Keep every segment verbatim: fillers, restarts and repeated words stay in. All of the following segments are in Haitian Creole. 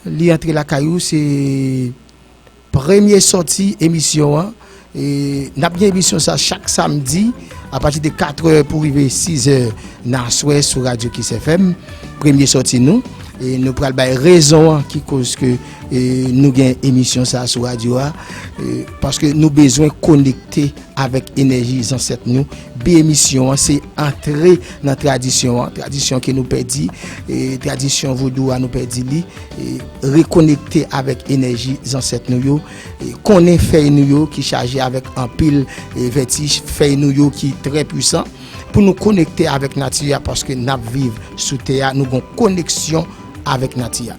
Li antre lakay ou, se premye sòti emisyon an. E n ap gen emisyon sa chak samdi apati de katrè pou rive sizè nan aswè sou radyo Kiss F M. Premye sòti nou. E nou pral bay rezon an ki koz ke e, nou gen emisyon sa sou radyo a. E, paske nou bezwen konekte avèk enèji zansèt nou. Bi emisyon an, se antre nan tradisyon an, tradisyon ke nou pèdi, e, tradisyon vodou a nou pèdi li, e, rekonekte avèk enèji zansèt nou yo, e, konnen fèy nou yo ki chaje avèk anpil, e, vètij, fèy nou yo ki trè pwisan, pou nou konekte avèk nati a, paske n ap viv sou tè a, nou gon koneksyon avèk nati a.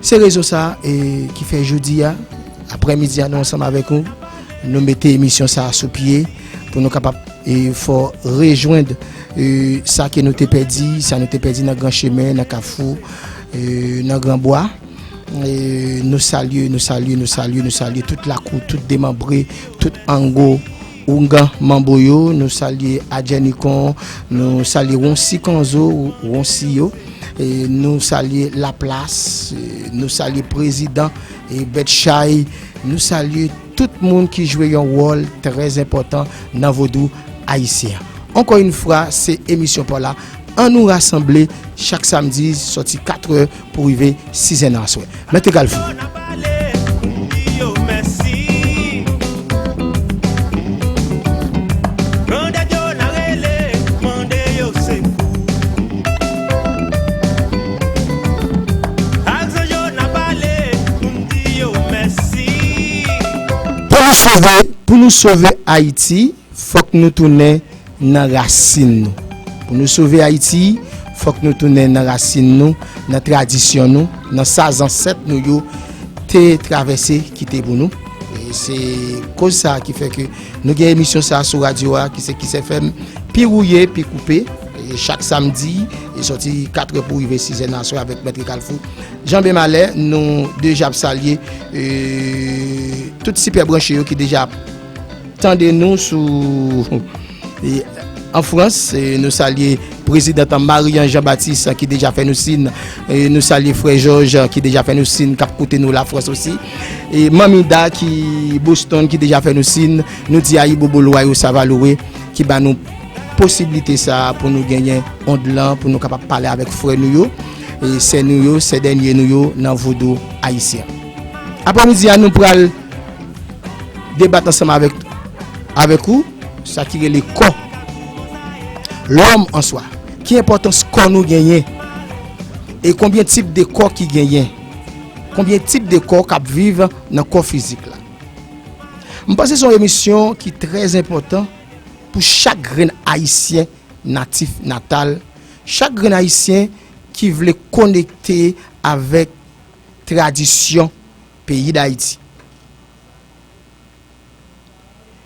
Se rezon sa, e, ki fè jodi a, aprèmidi a, nou ansanm avèk ou, nou mete emisyon sa sou pye pou nou kapab, e, fè w rejwenn, e, sa ke nou te pèdi, sa nou te pèdi nan gran chemen, nan kafou, e, nan gran bwa. E, nou salye, nou salye, nou salye, nou salye tout lakou, tout demanbre, tout ango, oungan, manbo yo, nou salye Adjènikon, nou salye Wonsi Kanzo, Wonsi yo, e, nou salye Laplas, e, nou salye prezidan, e, Bètchay, nou salye tout moun ki jwe yon wòl trè enpòtan nan vodou ayisyen an. Ankò yon fwa, se emisyon pa w la. Ann nou rasanble chak samdi sòti katrè pou rive sizè nan aswè. Mèt Egal Fou. Pou nou sove, pou nou sove Ayiti, fòk nou tounen nan rasin nou. Pou nou sove Ayiti, fòk nou tounen nan rasin nou, nan tradisyon nou, nan sa zansèt nou yo te travèse kite pou nou. E se koz sa ki fè ke nou gen emisyon sa sou radyo a, ki se Kiss F M, pi wouye, pi koupe, e chak samdi, e sòti katrè pou rive sizè nan aswè avèk Mèt Kalfou. Jan Bemalè, nou deja ap salye, e, tout sipè branche yo ki deja ap tande nou sou, e, an Frans. E, nou salye prezidan Marie-Anne Jean-Baptiste ki deja fè nou siy. E, nou salye frè Jòj ki deja fè nou siy, k ap koute nou Lafrans osi. E, Manmi Da ki Boston ki deja fè nou siy. Nou di Ayibobo Lwayo Savalouwe ki ba nou posiblite sa pou nou genyen ond lan, pou nou kapab pale avèk frè nou yo, e sè nou yo, sè dènye nou yo nan vodou ayisyen. Aprèmidi a, nou pral debat ansanm avèk, avèk ou, sa ki rele kò. Lòm an swa. Ki enpòtans kò nou genyen? E konbyen tip de kò ki genyen? Konbyen tip de kò k ap viv nan kò fizik la? M panse se yon emisyon ki trè enpòtan pou chak grenn Ayisyen natif natal, chak grenn Ayisyen ki vle konekte avèk tradisyon peyi Dayiti.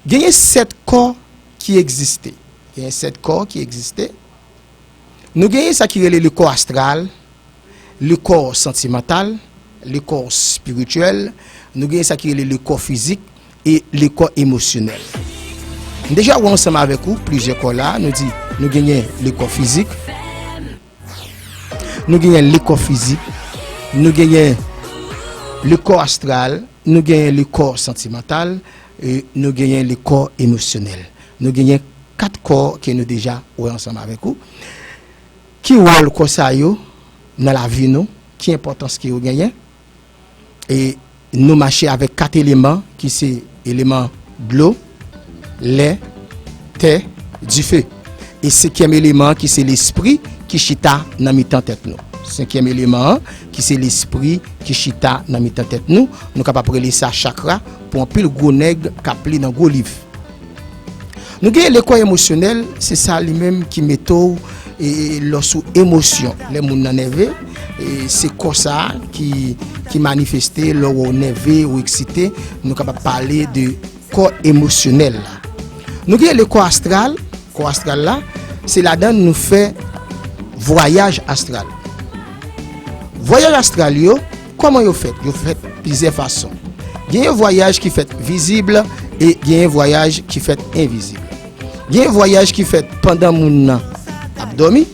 Genyen sèt kò ki egziste. Genyen sèt kò ki egziste. Nou genyen sa ki rele le kò astral, le kò santimantal, le kò espirityèl, nou genyen sa ki rele le kò fizik e le kò emosyonèl. M deja wè ansanm avèk ou plizyè kò la, nou di nou genyen le kò fizik, nou genyen le kò fizik, nou genyen le kò astral, nou genyen le kò santimantal, e nou genyen le kò emosyonèl. Nou genyen kat kò ke nou deja wè ansanm avèk ou. Ki wòl kò sa yo nan lavi nou? Ki enpòtans ke yo genyen? E nou mache avèk kat eleman ki se eleman dlo, lè, tè, dife. E senkyèm eleman an ki se lespri ki chita nan mitan tèt nou. Senkyèm eleman an ki se lespri ki chita nan mitan tèt nou. Nou kapab rele sa chakra pou anpil gwo nèg k ap li nan gwo liv. Nou gen le kò emosyonèl, se sa li menm ki mete w, e, lè w sou emosyon, lè moun nan nève, e, se kò sa a ki, ki manifeste lè w nève, ou eksite, nou kapab pale de kò emosyonèl la. Nou gen le kò astral, kò astral la, se ladan nou fè vwayaj astral. Vwayaj astral yo, kòman yo fèt? Yo fèt plizyè fason. Genyen vwayaj ki fèt vizib e genyen vwayaj ki fèt envizib. Genyen vwayaj ki fèt pandan moun nan ap dòmi,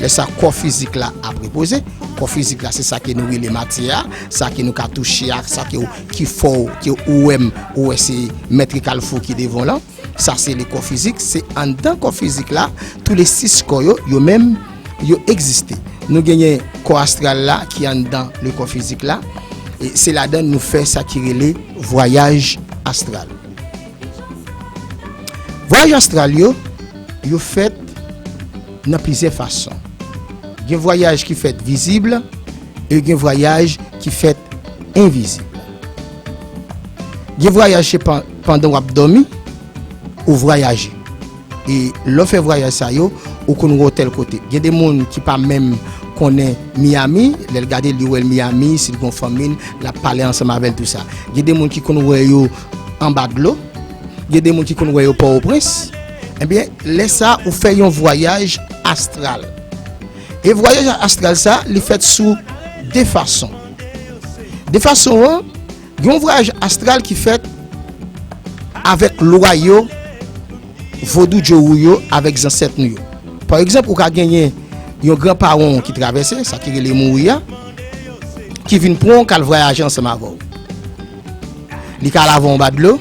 lè sa kò fizik la ap repoze. Kò fizik la, se sa ke nou rele matyè a, sa ke nou ka touche a, sa ke w, ki fè w, ke ou wè m, ou wè se mèt Kalfou ki devan w lan. Sa se le kò fizik, se anndan kò fizik la, tou le sis kò yo, yo menm, yo egziste. Nou genyen kò astral la ki anndan le kò fizik la, e se ladan nou fè sa ki rele vwayaj astral. Vwayaj astral yo, yo fèt nan plizyè fason. Gen vwayaj ki fèt vizib, e gen vwayaj ki fèt envizib. Gen vwayaj se pan-, pandan w ap dòmi, ou vwayaje. E lè w fè vwayaj sa yo, ou konn wè w tèl kote. Gen de moun ki pa menm konnen Miami, lè l gade li wè l Miami, si l gen fanmi l, l ap pale ansanm avè l, tou sa. Gen de moun ki konn wè yo anba dlo, gen de moun ki konn wè yo Pòtoprens. Ebyen, lè sa, ou fè yon vwayaj astral. E vwayaj astral sa, li fèt sou de fason. De fason an, gen yon vwayaj astral ki fèt avèk lwa yo, vodou djowou yo, avèk zansèt nou yo. Pa egzanp, ou ka genyen yon gran pawon ki travèse, sa ki rele mouri a, ki vin pran w, k al vwayaje ansanm avè w. Li ka al avè w anba dlo,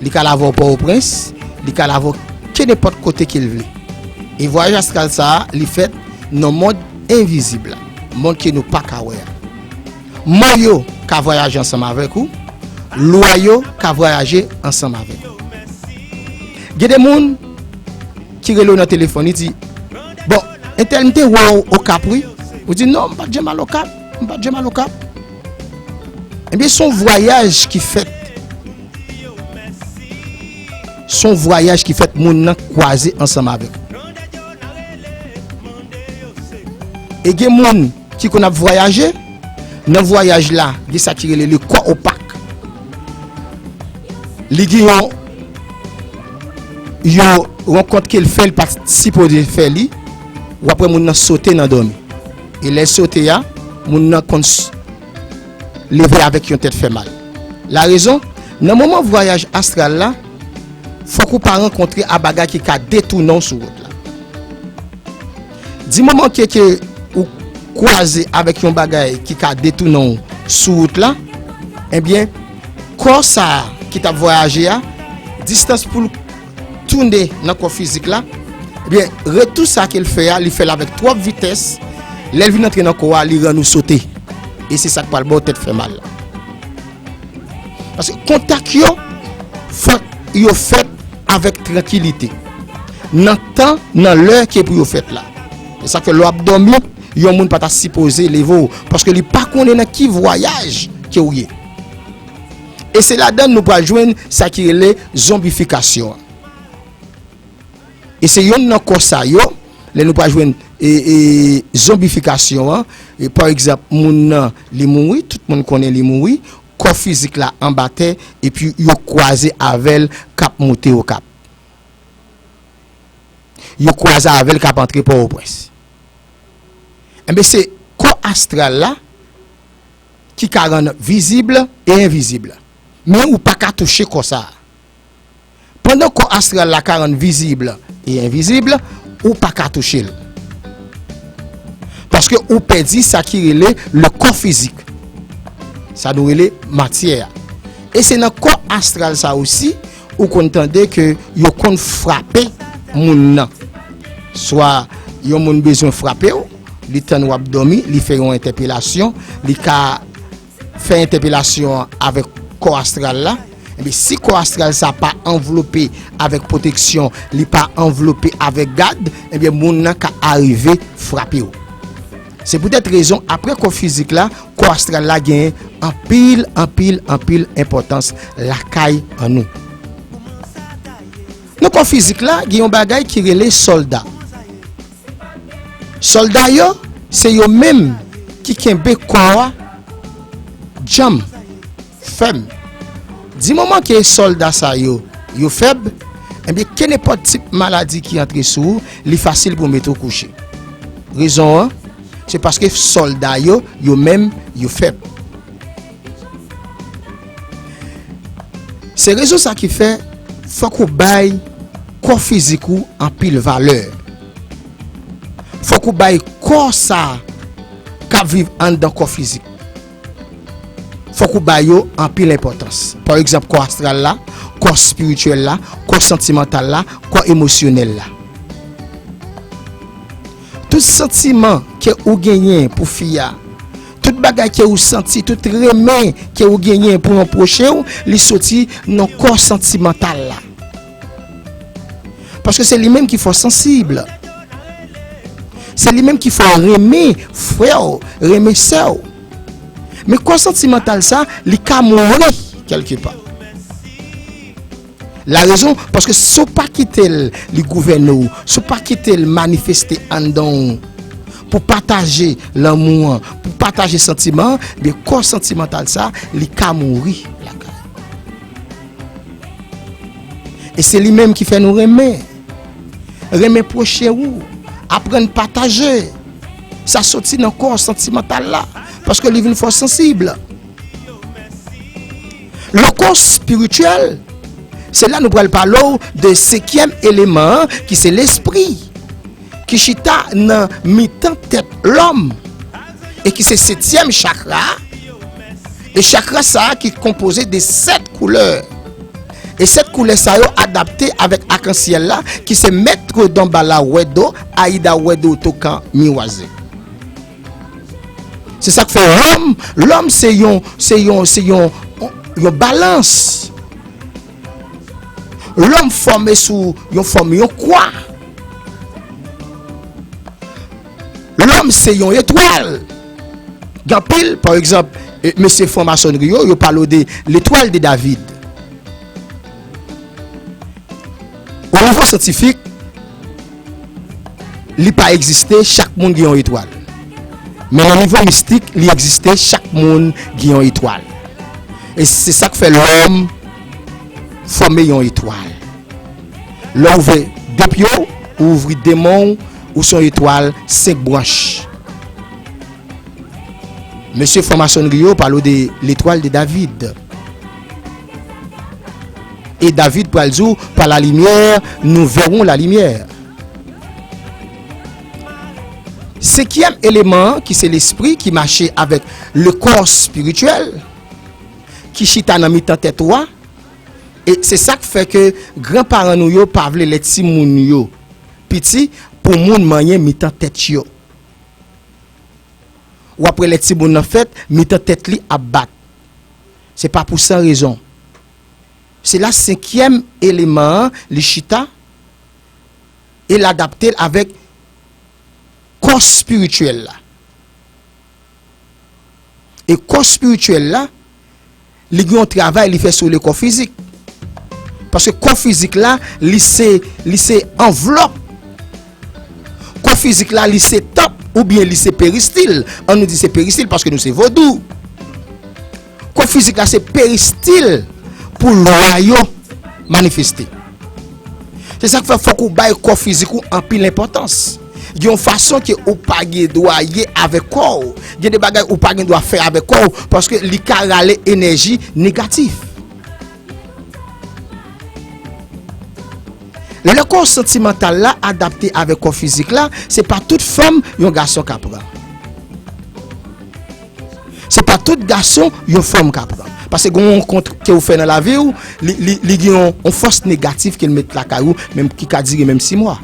li ka al avè w Pòtoprens, li ka al avè w kenenpòt kote ke l vle. E vwayaj astral sa a, li fèt nan mond envizib la, mond ke nou pa ka wè a. Mò yo ka vwayaje ansanm avèk ou, lwa yo ka vwayaje ansanm avèk ou. Gen de moun ki rele w nan telefòn, li di, "Bon, entèl, m te wè w Okap, wi." Ou di, "Non, m pa t janm al Okap, m pa t janm al Okap." Ebyen, se yon vwayaj ki fèt. Se yon vwayaj ki fèt, moun nan kwaze ansanm avèk ou. E gen moun ki konn ap vwayaje, nan vwayaj la, gen sa ki rele le kò opak. Li gen yon, yon rankont ke l fè, l pa t sipoze fè li, w ap wè moun nan sote nan dòmi. E lè l sote a, moun nan konn s-, leve avèk yon tèt fè mal. Larezon, nan moman vwayaj astral la, fòk ou pa rankontre a bagay ki ka detounen w sou wout la. Di moman ke, ke ou kwaze avèk yon bagay ki ka detounen w sou wout la, ebyen, kò sa a ki t ap vwayaje a, distans pou l tounen nan kò fizik la, ebyen, retou sa ke l fè a, li fè l avèk twòp vitès. Lè l vin antre nan kò a, li rann ou sote. E se sa k pral ba w tèt fè mal la. Paske kontak yo, fòk yo fèt avèk trankilite. Nan tan, nan lè ke pou yo fèt la. E sa k fè lè w ap dòmi, yon moun pa ta sipoze leve w, paske li pa konnen nan ki vwayaj ke w ye. E se ladan nou pral jwenn sa ki rele zonbifikasyon an. E se yonn nan kò sa yo, lè nou pral jwenn, e, e, zonbifikasyon an, e, pa egzanp, moun nan, li mouri, tout moun konnen li mouri, kò fizik la anba tè, epi yo kwaze avè l k ap monte Okap. Yo kwaze avè l k ap antre Pòtoprens. Enben, se kò astral la ki ka rann vizib e envizib. Men ou pa ka touche kò sa a. Pandan kò astral la ka rann vizib e envizib, ou pa ka touche l. Paske ou pèdi sa ki rele le kò fizik. Sa nou rele matyè a. E se nan kò astral sa osi, ou konn tande ke yo konn frape moun nan. Swa yon moun bezwen frape w, li tann w ap dòmi, li fè yon entèpelasyon, li ka fè entèpelasyon an avèk kò astral la, ebyen, si kò astral sa pa anvlope avèk pwoteksyon, li pa anvlope avèk gad, ebyen, moun nan ka arive frape w. Se poutèt rezon, apre kò fizik la, kò astral la genyen anpil, anpil, anpil enpòtans lakay an nou. Nan kò fizik la, gen yon bagay ki rele sòlda. Sòlda yo, se yo menm ki kenbe kò a djanm, fèm. Di moman ke sòlda sa yo, yo fèb, ebyen, kenenpòt tip maladi ki antre sou ou, li fasil pou mete w kouche. Rezon an, se paske sòlda yo, yo menm, yo fèb. Se rezon sa ki fè, fòk ou bay kò fizik ou anpil valè. Fòk ou bay kò sa a k ap viv anndan kò fizik. Fòk ou ba yo anpil enpòtans. Pa egzanp, kò astral la, kò espirityèl la, kò santimantal la, kò emosyonèl la. Tout santiman ke ou genyen pou fi a, tout bagay ke ou santi, tout renmen ke ou genyen pou yon pwoche w, li soti nan kò santimantal la. Paske se li menm ki fè w sansib. Se li menm ki fè w renmen frè w, renmen sè w. Men kò santimantal sa, li ka mouri kèlkepa. La rezon, paske si w pa kite l, li gouvène w, si w pa kite l manifeste anndan w, pou pataje lanmou an, pou pataje santiman an, byen kò santimantal sa, li ka mouri lakay. E se li menm ki fè nou renmen. Renmen pwochen ou. Aprann pataje. Sa soti nan kò santimantal la. Paske li vin fè w sansib. Le corps spirituel, se la nou pral pale w de senkyèm eleman an, ki se lespri, ki chita nan mitan tèt lòm, e ki se setyèm chakra a. E chakra sa a ki konpoze de sèt koulè. E sèt koulè sa yo adapte avèk akansyèl la, ki se Maître Damballa Wedo, Aida Wedo Tokan Miwaze. Se sa k fè lòm, lòm se yon, se yon, se yon, yon balans. Lòm fòme sou yon fòm yon kwa. Lòm se yon etwal. Gen anpil, pa egzanp, e, mesye franmasonnri yo, yo pale w de l'étoile de David. O nivo syantifik, li pa egziste, chak moun gen yon etwal. Men nan nivo mistik, li egziste, chak moun gen yon etwal. E se sa k fè lòm fòme yon etwal. Lè w ouvè de pye w, ou ouvri de men w, ou se yon etwal senk branch. Mesye franmasonnri yo pale w de l'étoile de David. E David pral di w, par la lumière, nous verrons la lumière. Senkyèm eleman an, ki se lespri, ki mache avèk le corps spirituel, ki chita nan mitan tèt ou a, e se sa k fè ke granparan nou yo pa vle lè timoun yo piti pou moun manyen mitan tèt yo. W ap wè lè timoun nan fèt, mitan tèt li ap bat. Se pa pou san rezon. Se la senkyèm eleman an, li chita, e l adapte l avèk kò espirityèl la. E kò espirityèl la, li gen yon travay li fè sou le kò fizik. Paske kò fizik la, li se, li se anvlòp. Kò fizik la, li se tanp oubyen li se peristil. An nou di se peristil paske nou se vodou. Kò fizik la se peristil pou lwa yo manifeste. Se sa k fè fòk ou bay kò fizik ou anpil enpòtans. Gen yon fason ke ou pa gen dwa ye avèk kò w. Gen de bagay ou pa gen dwa fè avèk kò w, paske li ka rale enèji negatif. Lè kò santimantal la adapte avèk kò fizik la, se pa tout fanm yon gason ka pran. Se pa tout gason yon fanm ka pran. Paske gen yon rankont ke ou fè nan lavi w, li, li, li gen yon, yon fòs negatif ke l met lakay ou, menm ki ka dire menm sis mwa.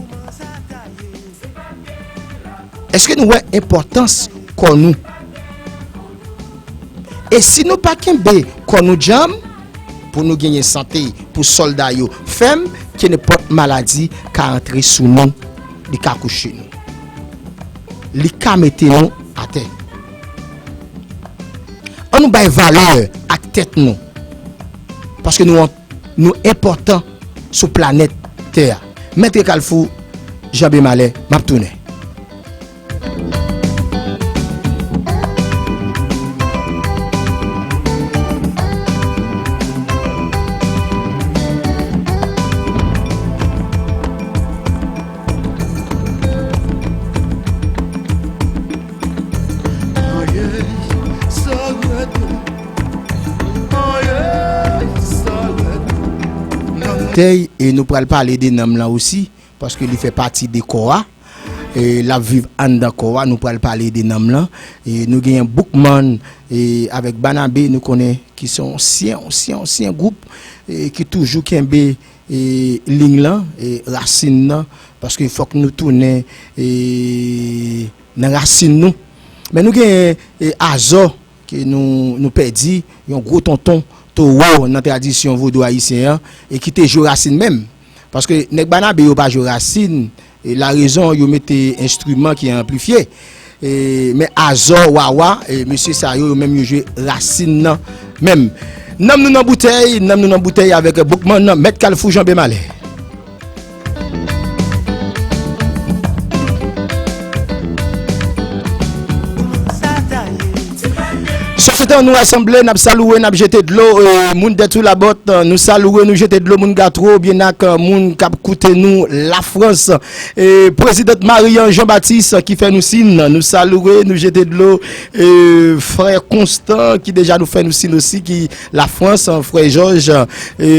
Èske nou wè enpòtans kò nou? E si nou pa kenbe kò nou djanm, pou nou genyen sante, pou sòlda yo fèm, ke nenpòt maladi ka antre sou nou, li ka kouche nou. Li ka mete nou atè. An nou bay valè ak tèt nou. Paske nou, nou enpòtan sou planèt tè a. Mèt Kalfou, Janbe Malè, m ap tounen. Tèy, e nou pral pale de nanm lan osi, paske li fè pati de kò a. e, l ap viv anndan kò a. Nou pral pale de nanm lan. E, nou genyen Boukman, e, avèk Banabe, nou konnen ki se yon ansyen, ansyen, ansyen gwoup, e, ki toujou kenbe, e, liy lan, e, rasin nan, paske fòk nou tounen, e, nan rasin nou. Men nou genyen, e, Azò, ke nou, nou pèdi, yon gwo tonton towo nan tradisyon vodou ayisyen an, e ki te jwe rasin menm. Paske nèg Banabe yo pa jwe rasin, e larezon yo mete enstriman ki anplifye. E, men Azò, Wawa, e mesye sa yo, yo menm yo jwe rasin nan menm. Nanm nou nan boutèy, nanm nou nan boutèy avèk Boukman, Mèt Kalfou Janbe Malè. Sosyete an nou rasanble, n ap salouwe, n ap jete dlo, e, moun Dètou Labòt, nou salouwe, nou jete dlo, moun Gatwo, Byenak, moun k ap koute nou, Lafrans. E, Prezidant Marian Jean Baptiste ki fè nou sin, nou salouwe, nou jete dlo, e, frè Konstan ki deja nou fè nou sin osi, ki Lafrans, frè Jòj, e,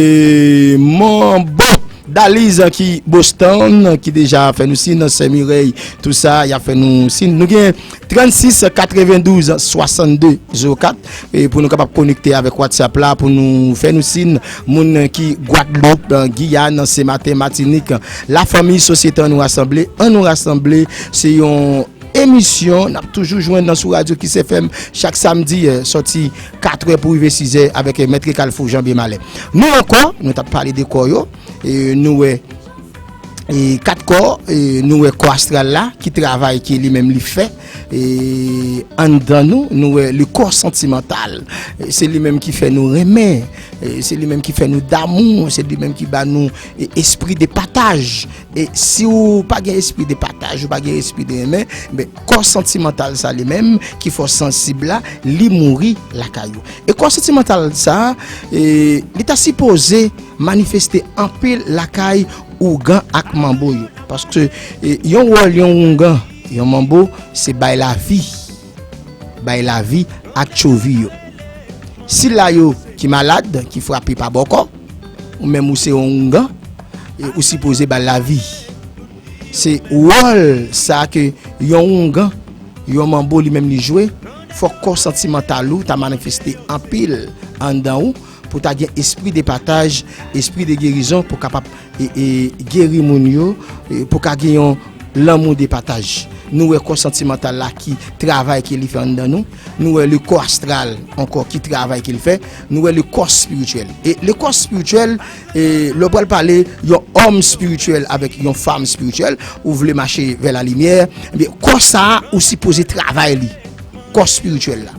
Manbo. Daliz ki Boston, ki deja fè nou sin, sè Mirèy, tou sa, y ap fè nou sin. Nou gen trannsis katrevendouz swasannde zewo kat, e pou nou kapab konekte avèk WhatsApp la, pou nou fè nou sin, moun ki Gwadloup, Giyàn, Senmaten, Matinik, lafanmi, sosyete an nou rasanble, an nou rasanble, se yon emisyon, n ap toujou jwenn nan sou radyo Kiss F M chak samdi, e, sòti katrè pou rive sizè avèk, e, Mèt Kalfou Janbe Malè. Nou ankò, nou t ap pale de kò yo, e, nou wè, e, kat kò, e, nou wè kò astral la, ki travay ke li menm li fè, e, anndan nou, nou wè le kò santimantal, e, se li menm ki fè nou renmen, e, se li menm ki fè nou damou, se li menm ki ba nou, e, espri de pataj, E si w pa gen espri de pataj, ou pa gen espri de renmen, ben, kò santimantal sa li menm, ki fè w sansib la, li mouri lakay ou. E kò santimantal sa, e, li ta sipoze manifeste anpil lakay ougan ak manbo yo. Paske, e, yon wòl yon oungan, yon manbo, se bay lavi. Bay lavi ak tchovi yo. Sila yo ki malad, ki frape pa bòkò, ou menm ou se yon oungan, e ou sipoze ba l lavi. Se wòl sa ke yon oungan, yon manbo li menm li jwe, fòk kò santimantal ou ta manifeste anpil anndan ou, pou ta gen espri de pataj, espri de gerizon, pou kapab, e, e, geri moun yo, e, pou ka gen yon lanmou de pataj. Nou wè kò santimantal la ki travay ke li fè anndan nou. Nou wè le kò astral ankò ki travay ke li fè. Nou wè le kò espirityèl. E le kò espirityèl, e, lè w pral pale yon òm espirityèl avèk yon fanm espirityèl, ou vle mache vè la limyè, ebyen, kò sa a, ou sipoze travay li. Kò espirityèl la.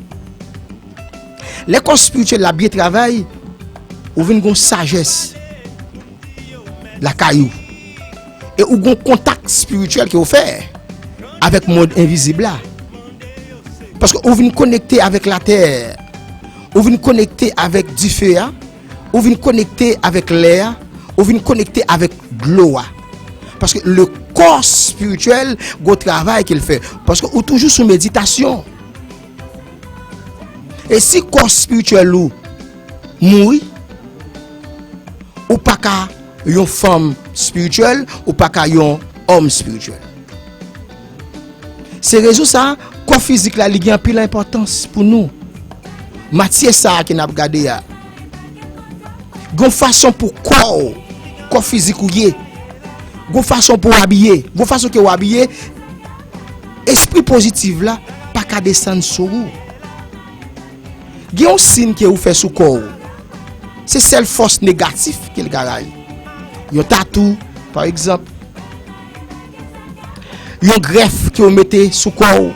Lè kò espirityèl la byen travay, ou vin gon sajès lakay ou. E ou gon kontak espirityèl ke ou fè avèk mond envizib la. Paske ou vin konekte avèk latè, ou vin konekte avèk dife a, ou vin konekte avèk lè a, ou vin konekte avèk dlo a. Paske le kò espirityèl gon travay ke l fè. Paske ou toujou sou meditasyon. E si kò espirityèl ou mouri, ou pa ka yon fanm espirityèl, ou pa ka yon òm espirityèl. Se rezon sa, kò fizik la, li gen anpil enpòtans pou nou. Matyè sa a ke n ap gade a, gon fason pou kò w, kò fizik ou ye. Gon fason pou w abiye. Gon fason ke w abiye, espri pozitif la pa ka desann sou ou. Gen yon siy ke ou fè sou kò w. Se sèl fòs negatif ke l ka rayi. Yon tatou, pa egzanp. Yon grèf ke w mete sou kò w.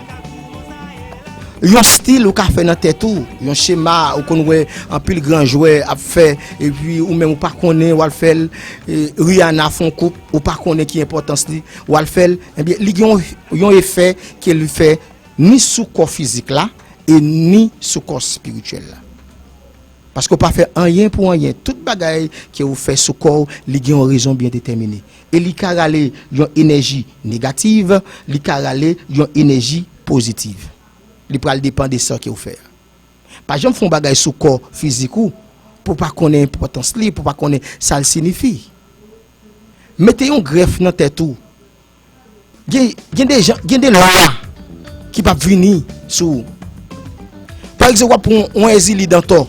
Yon stil ou ka fè nan tèt ou. Yon chema ou konn wè anpil gran jwè ap fè, epi ou menm ou pa konnen, w al fè l. E, Rihanna fè yon koup, ou pa konnen ki enpòtans li, w al fè l. Ebyen, li gen yon, yon efè ke li fè ni sou kò fizik la, e ni sou kò espirityèl la. Paske w pa fè anyen pou anyen. Tout bagay ke ou fè sou kò w, li gen yon rezon byen detèmine. E li ka rale yon enèji negatif, li ka rale yon enèji pozitif. Li pral depann de sa ke ou fè a. Pa janm fè yon bagay sou kò fizik ou, pou w pa konnen enpòtans li, pou w pa konnen sa l siyifi. Mete yon grèf nan tèt ou. Gen, gen de jan, gen de lwa ki p ap vini sou ou. Pa egzanp, w ap pran yon Ezili Dantò.